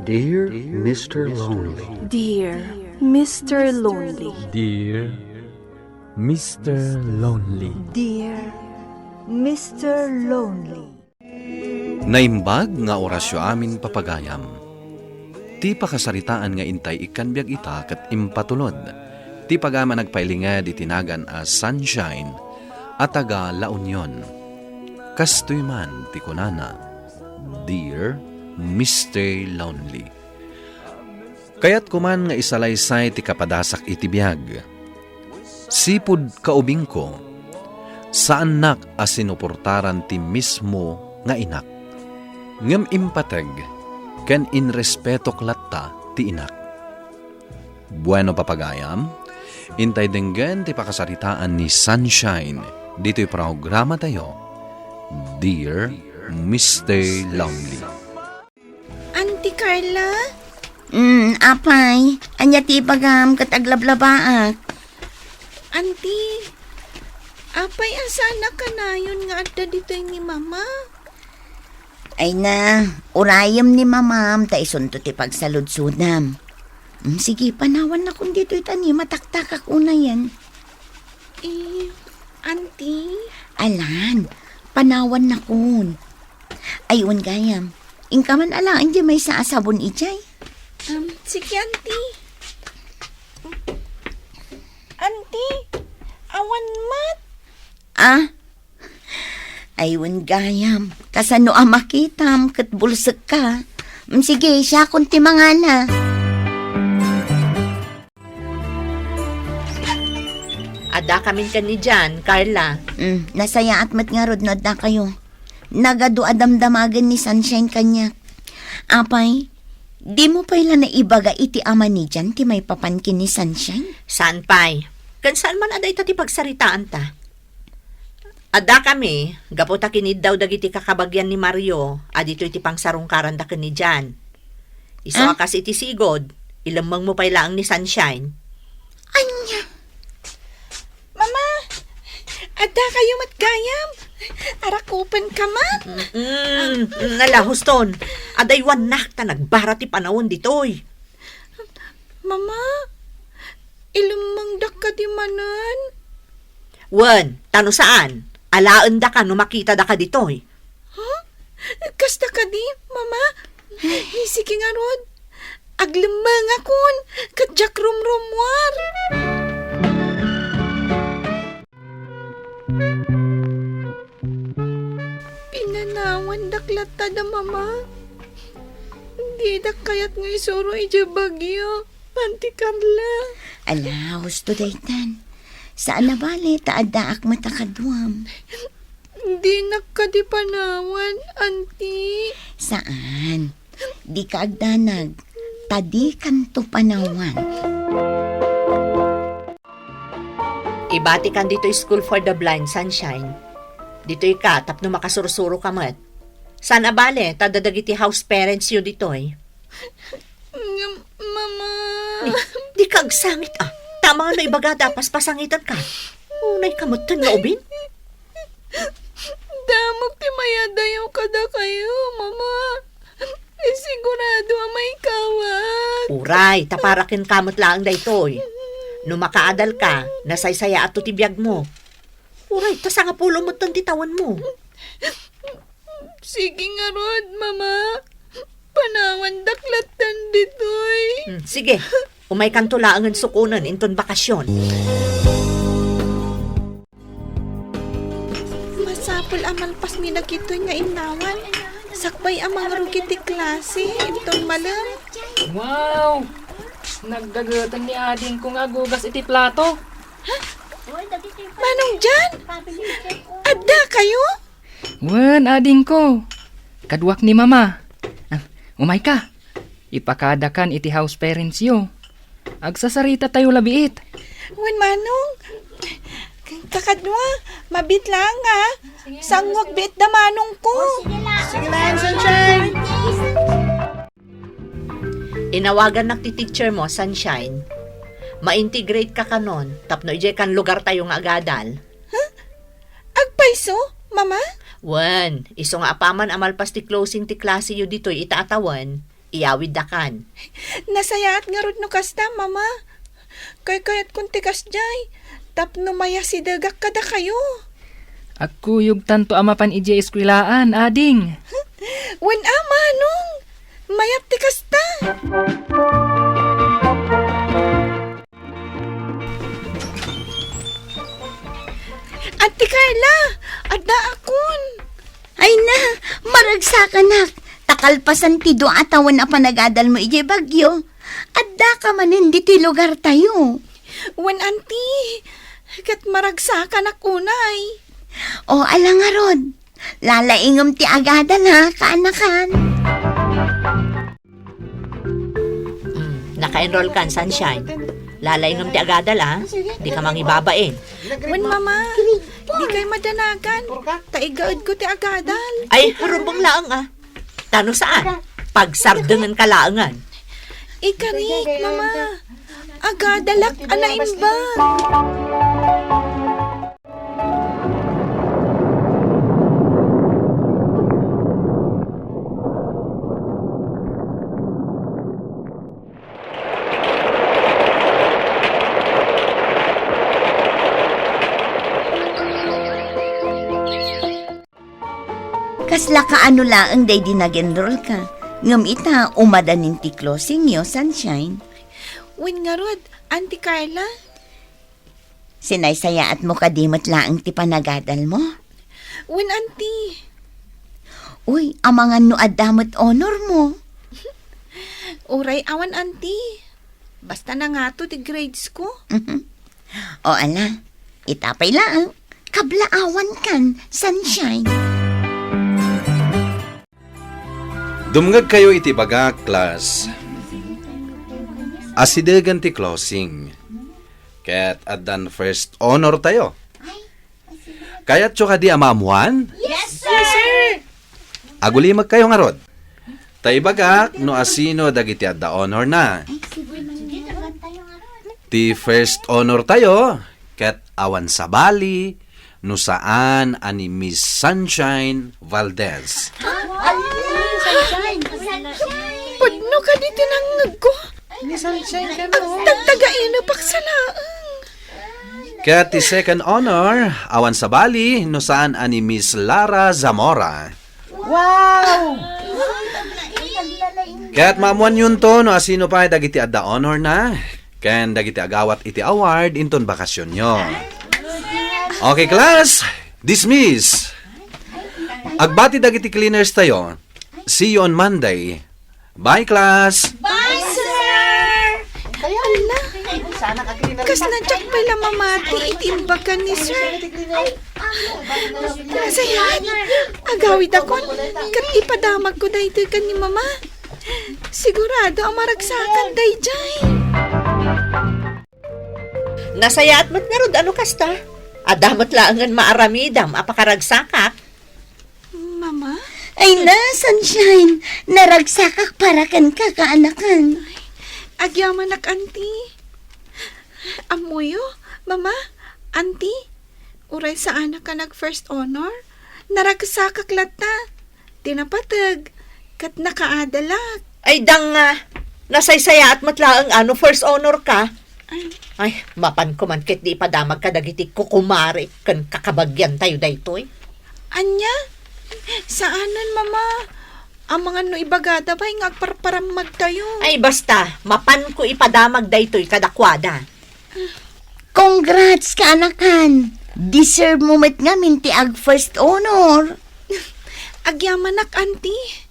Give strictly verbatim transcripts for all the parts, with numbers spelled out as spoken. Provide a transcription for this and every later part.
Dear Mister Lonely. Dear Mister Lonely. Dear Mister Lonely. Dear Mister Lonely. Naimbag nga orasyo amin, papagayam. Ti pakasaritaan nga intay ikkan biag ita ket impatulod ti pagayam a nagpailinged iti nagan a Sunshine a taga La Union. Kastoy man ti kunana, "Dear Mister Lonely." Kayatko man nga isalaysay ti kapadasak iti biag. Sipud kaubingko, saannak a sinuportaran ti mismo nga inak. Ngem impateg ken inrespetok latta ti inak. Bueno, papagayam, intay denggen ti pakasaritaan ni Sunshine ditoy programatayo, Dear Mister Lonely. Auntie Carla? Mm, apay, ania ti ibagam ket aglablabaak? Auntie, apay a saan a kanayon nga adda ditoy ni Mama? Ay na, urayem ni Mamam ta isunto ti pagsaludsodam. Mm, sige, panawannakon ditoy ta ni mataktakak unayen. Eh, Auntie? Alan, panawannakon. Ay, wen gayam. Inka man alaen di maysa a sabon idiay. Um, sige, Auntie. Auntie, awan met. Ah? Ay, wen gayam. Kasano a makitam ket bulsekka? Mm, sige, siakon ti mangala. Addakamin ken ni Jan, Carla. Mm, nasayaat met ngarud no addakayo. Nagadu a damdamagen ni Sunshine kaniak. Apay, dimo pay la naibaga iti ama ni Jan ti maipapan ken ni Sunshine? Saan pay? Ken saan man a dayta ti pagsaritaanta? Addakami, gapu ta kiniddaw dagiti kakabagian ni Mario a ditoy ti pangsarungkaranda ken ni Jan. Isu a Ah? kas iti sigud, ilemmengmo pay laeng ni Sunshine. Ania? Mama, addakayo met gayam. Arakupenka met. Mm, nala, huston. Adaywannak ta nagbara ti panawen ditoy. Mama, ilemmengdak kadi manen? Wen, ta no saan, alaendaka no makitadaka ditoy. Ha? Kasta kadi, Mama? Sige ngarud. Aglemmengakon, ket diak rumrummuar. Pinanawandak latta da Mama. Didak kayat nga isuro idiay Baguio, Auntie Carla. Ala, husto daytan. Saan a bale ta addaak met a kaduam. Dinak kadi panawan, Auntie. Saan? Dika agdanag, ta dikanto panawan. Ibatikan ditoy School for the Blind, Sunshine. Ditoy ka tapno makasursuroka met. Saan a bale, ta adda dagiti house parents yo ditoy. Ngem, Mama. Ay, dika agsangit, ah. Tama nga no ibagada, paspasangitanka. Unayka metten nga ubing? Damok ti mayadayo kadakayo, Mama. Sigurado a maikawak. Uray, ta para kenka met laeng daytoy. No makaadalka, nasaysayaatto ti biagmo. Uray, ta sangapulo metten ti tawenmo. Sige ngarud, Mama. Panawandak lattan ditoy. Hmm, sige, umaykanto laengen sukonen inton bakasion. Masapul a malpasmi dagitoy nga innawan. Sakbay a mangrugi ti klase inton malem. Wow! Naggageten ni adingko nga agugas iti plato. Manong Jan? Addakayo? Wen, adingko. Kaduak ni Mama. Ah, umayka. Ipakadakan iti house parents yo. Agsasaritatayo la biit. Wen, Manong. Kakadua, mabiit laeng, ha? Sanguak biit da manongko. Sige lang, Sunshine. Inawagannak ti teacher mo, Sunshine. Ma-integrate ka kanon, tapno idiay kan lugartayo nga agadal. Huh? Agpayso, Mama? Wen, isu nga apaman a malpas ti closing ti klase yo ditoy ita a tawen, Iyawiddakan. Nasayaat ngarud no kasta, Mama. Kaykayatkon ti kasdiay, tapno mayasidegak kadakayo. Agkuyogtanto a mapan idiay eskuelaan, ading. Wen a, Manong. Mayat ti kasta. Auntie Carla, addaakon. Ay na, maragsakanak. Ta kalpasan ti dua a tawen a panagadalmo idiay Baguio, addaka manen ditoy lugartayo. Wen, Auntie, ket maragsakanak unay. O, ala ngarud. Lalaingem ti agadal, ha, kaanakan. Mm, naka-enroll kan, Sunshine. Lalaingem ti agadal, a. Dika mangibabain. Wen, Mama, dikay madanagan. Ta igaedko ti agadal. Ay, rumbeng laeng, a. Ta no saan, pagsardengenka laengen. Ikarik, Mama. Agadalak a naimbag. Kasla kaano laeng daydi nag-enrollka, ngem ita, umadanin ti closingyo, Sunshine. Wen ngarud, Auntie Carla? Sinaysayaatmo kadi met laeng ti panagadalmo? Wen, Auntie. Uy, amangan no adda met honormo. Uray awan, Auntie. Basta nangato ti gradesko. O ala, ita pay laeng, kablaawankan, Sunshine. Dumngegkayo iti ibagak, class. Asidegen ti closing. Ket addan first honortayo. Kayatyo kadi a maammoan? Yes, sir! Agulimekkayo ngarud. Ta ibagak no asino dagiti adda honorna. Ti first honortayo, ket awan sabali, no saan a ni Miss Sunshine Valdez. Pudno kadi ti nangngegko? Ni Sunshine kano? Agtagtagainep a laeng. Ket ti second honor, awan sabali, no saan a ni Miss Lara Zamora. Wow! Ket maammoanyonto no asino pay dagiti adda honorna, ken dagiti agawat iti award inton bakasionyo. Okay, class, dismiss. Agbati dagiti cleaners tayo. See you on Monday. Bye, class! Bye, sir! Ala, kasla diak pay la mamati iti imbagan ni sir. Nasayaat, agawidakon, ket ipadamagko daytoy ken ni mama. Sigurado a maragsakan daydiay. Nasayaat met ngarud a no kasta. Adda met laengen maaramidam a pakaragsakak. Mama? Ay na, Sunshine! Naragsakak para kenka, kaanakan. Agyamanak, Auntie. Ammoyo, Mama, Auntie, uray saanak a nag-first honor, naragsakak latta. Ti napateg, ket nakaadalak. Ay, danga, nasaysayaat met laeng a no first honor ka. Ay. Ay, mapanko man ketdi ipadamag kadagiti kukumare ken kakabagian tayo daytoy. Ania? Saanen, Mama. Amangan no ibagada pay nga agparparammag tayo. Ay, basta, mapanko ipadamag daytoy kadakuada. Congrats, kaanakan! Deserve mo met ngamin ti ag-first honor. Agyamanak, Auntie.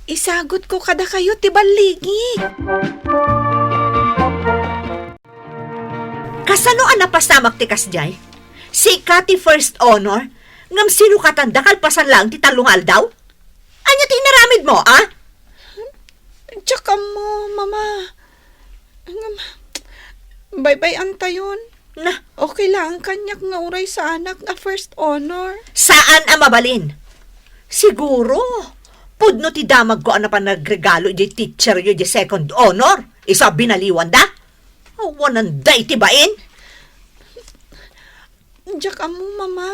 Isagutko kadakayo ti balligi. Kasano a napasamak ti kasdiay? Sika ti first honor, ngem sinukatanda kalpasan laeng ti tallo nga aldaw? Ania ti inaramidmo, a? Diak ammo, Mama. Ngem, baybay-antayon. Na? Okay laeng kaniak nga uray saanak a first honor. Saan a mabalin? Siguro, pudno ti damagko a napan nagregalo idiay teacheryo idiay second honor. Isu a binaliwanda? Awananda iti bain. Diak ammo, Mama.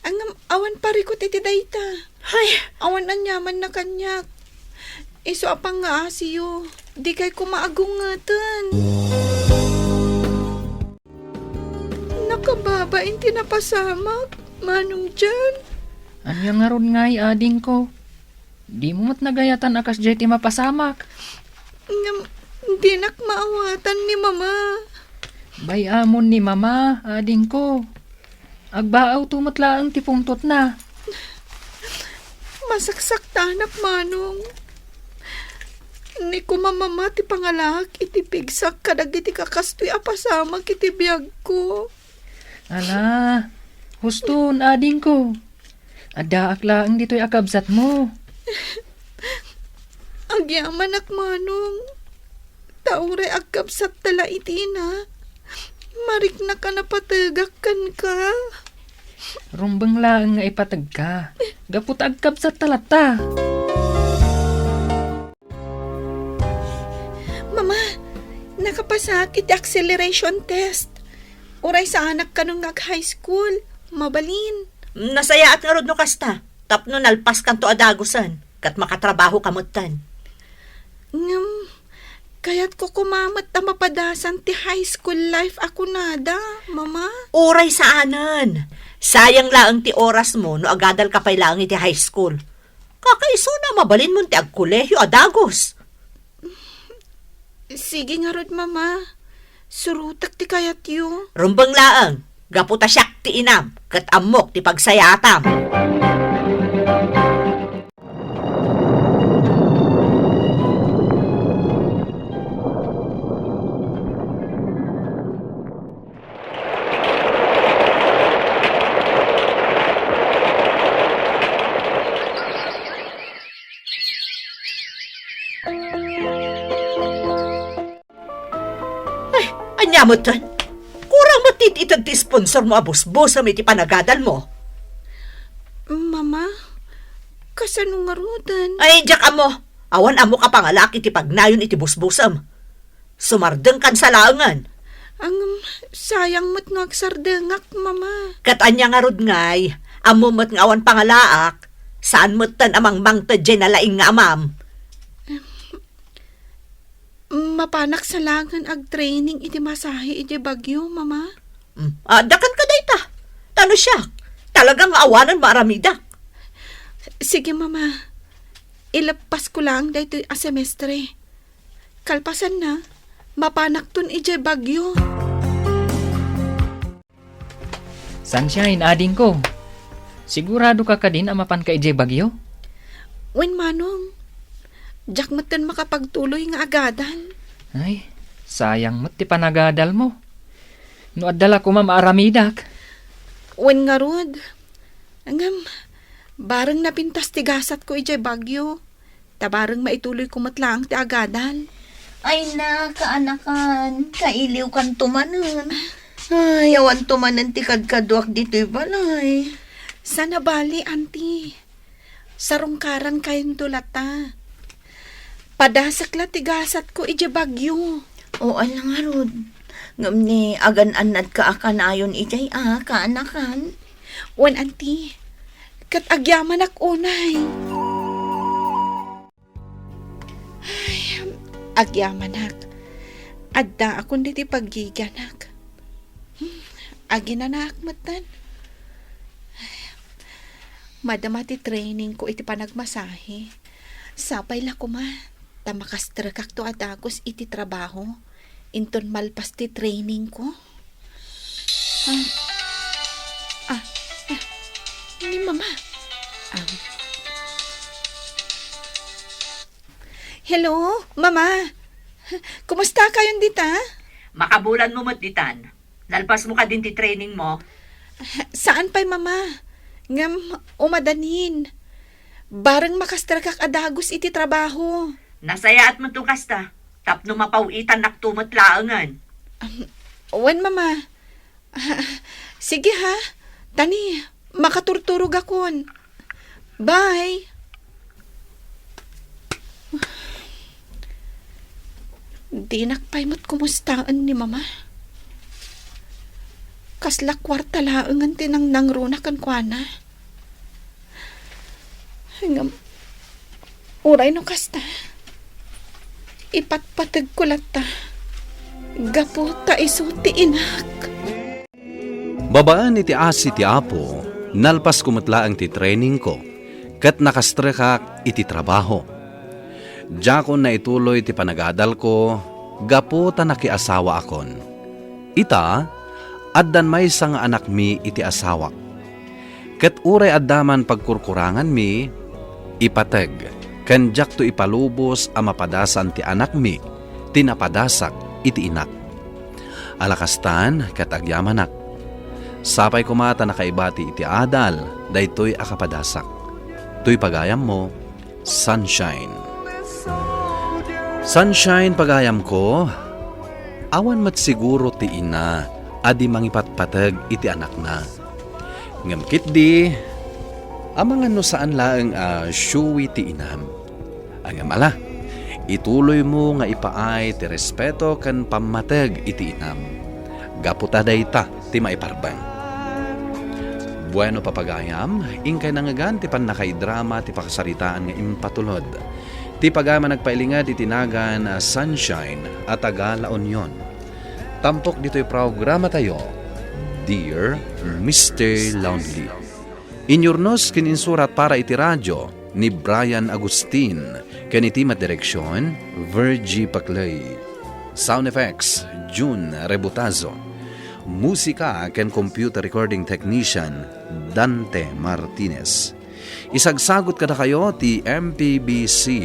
Ngem awan parikut iti dayta. Ay! Awan aniamanna kaniak. Isu a pangngaasiyo, dikay koma agungngeten. Nakababain ti napasamak, Manong Jan. Ania ngarud ngay, adingko? Dimo met nagayatan a kasdiay ti mapasamak. Ngem, dinak maawatan ni Mama. Bay-amon ni Mama, adingko. Agbaawto met laeng ti pungtotna. Masaksaktanak, Manong. Ni koma Mama ti pangalaak iti pigsak kadagiti kakastoy a pasamak iti biagko. Ala, huston, adingko. Addaak laeng ditoy a kabsatmo. Agyamanak, Manong. Ta uray agkabsatta la iti ina, mariknak a napategak kenka. Rumbeng laeng nga ipategka. Gapu ta agkabsatta latta. Mama, nakapasaak iti acceleration test. Uray saanak kano nga ag-high school, mabalin. Nasayaat ngarud no kasta, tapno nalpaskanto a dagusen, ket makatrabahoka metten. Ngem, kayatko koma met a mapadasan ti high school life a kunada, Mama. Uray saanen. Sayang laeng ti orasmo no agadalka pay laeng iti high school. Kakaisuna, mabalinmon ti agkolehio a dagus. Sige ngarud, Mama. Surotek ti kayatyo. Rumbeng laeng, gapu ta siak ti inam, ket ammok ti pagsayaatam. Ay, ania metten? Kurang met ti ited ti sponsormo a busbusem iti panagadalmo. Mama, kasano ngaruden? Ay, diak ammo. Awan ammok a pangalaak iti pagnayon iti busbusem. Sumardengkan sa laengen. Ngem, sayang met no agsardengak, Mama. Ket ania ngarud ngay, ammom met nga awan pangalaak, saan metten a mangmangted diay nalaing nga amam. Mapanak sa laengen agtraining iti masahe idiay Baguio, Mama. Mm, adda kenka dayta. Ta no siak, talaga nga awanen maaramidak. Sige, Mama. Ileppasko laeng daytoy a semestre. Kalpasanna, mapanakton idiay Baguio. Sunshine, adingko. Sigurado ka kadin a mapanka idiay Baguio? Wen, Manong. Diak metten makapagtuloy nga agadal. Ay, sayang met ti panagadalmo. No adda la koma maaramidak. Wen ngarud. Ngem, bareng napintas ti gasatko idiay Baguio. Ta bareng maituloyko met laeng ti agadal. Ay na, kaanakan, kailiwkanto manen. Ay, awanto manen ti kadkaduak ditoy balay. Sana bali, Auntie. Sarungkarankayon latta. Padasek la ti gasatko idiay Baguio. O, ala ngarud. Ngem ni, agan-annadka a kanayon idiay a, kaanakan? Wen, Auntie. Ket agyamanak unay. Ay, agyamanak. Addaakon ditoy paggigianak. Hmm, aginanaak metten. Madama ti training ko iti panagmasahe. Sapay la koma, ta makastrekakto a dagus iti trabaho. Inton malpas ti training ko. Ah. Ah. Ah. Ni Mama. Ah. Hello, Mama. Kumusta kayon dita? Makabulanmo met ditan. Nalpasmo kadin ti training mo? Saan pay, Mama. Ngem, umadanin. Bareng makastrekak a dagus iti trabaho. Nasayaat met no kasta, tapno mapaw-itannakto met laengen. Um, wen, Mama. Sige ha, tani, makaturturogakon. Bye. Dinak pay met kumustaen ni Mama. Kasla kuarta laengen ti nangnangruna kenkuana. Ngem, uray no kasta, ipatpategko latta gapu ta isu ti inak. Babaen iti asi ti Apo, nalpasko met laeng ti trainingko, ket nakastrekak iti trabaho. Diakon naituloy ti panagadalko gapu ta nakiasawaakon. Ita, addan maysa nga anakmi iti asawak. Ket uray adda man pagkurkuranganmi, ipateg, ken diakto ipalubos a mapadasan ti anakmi ti napadasak iti inak. Ala kastan ket agyamanak. Sapay koma ta nakaibati iti adal daytoy a kapadasak. Toy pagayammo, Sunshine. Sunshine, pagayamko, awan met siguro ti ina a di mangipatpateg iti anakna. Ngem ketdi, amangan no saan laeng a siuwi ti inam. Ngem ala, ituloymo nga ipaay ti respeto ken pammateg iti inam. Gapu ta dayta ti maiparbeng. Bueno, papagayam, inkay nangngegan ti pannakaidrama ti pakasaritaan nga impatulod ti pagayam a nagpailinged iti nagan a Sunshine a taga La Union. Tampok ditoy programatayo, Dear Mister Lonely. Inyurnos ken insurat para iti radio ni Brian Agustin, ken iti met direksion, Virgie Paclay. Sound effects, June Rebutazo. Musika ken computer recording technician, Dante Martinez. Isagsagut kadakayo ti M P B C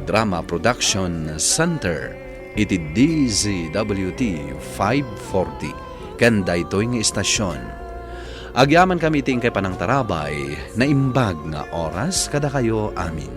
Drama Production Center iti D Z W T five forty ken daytoy nga istasion. Agyamankami iti inkay panangtarabay, naimbag nga oras kadakayo amin.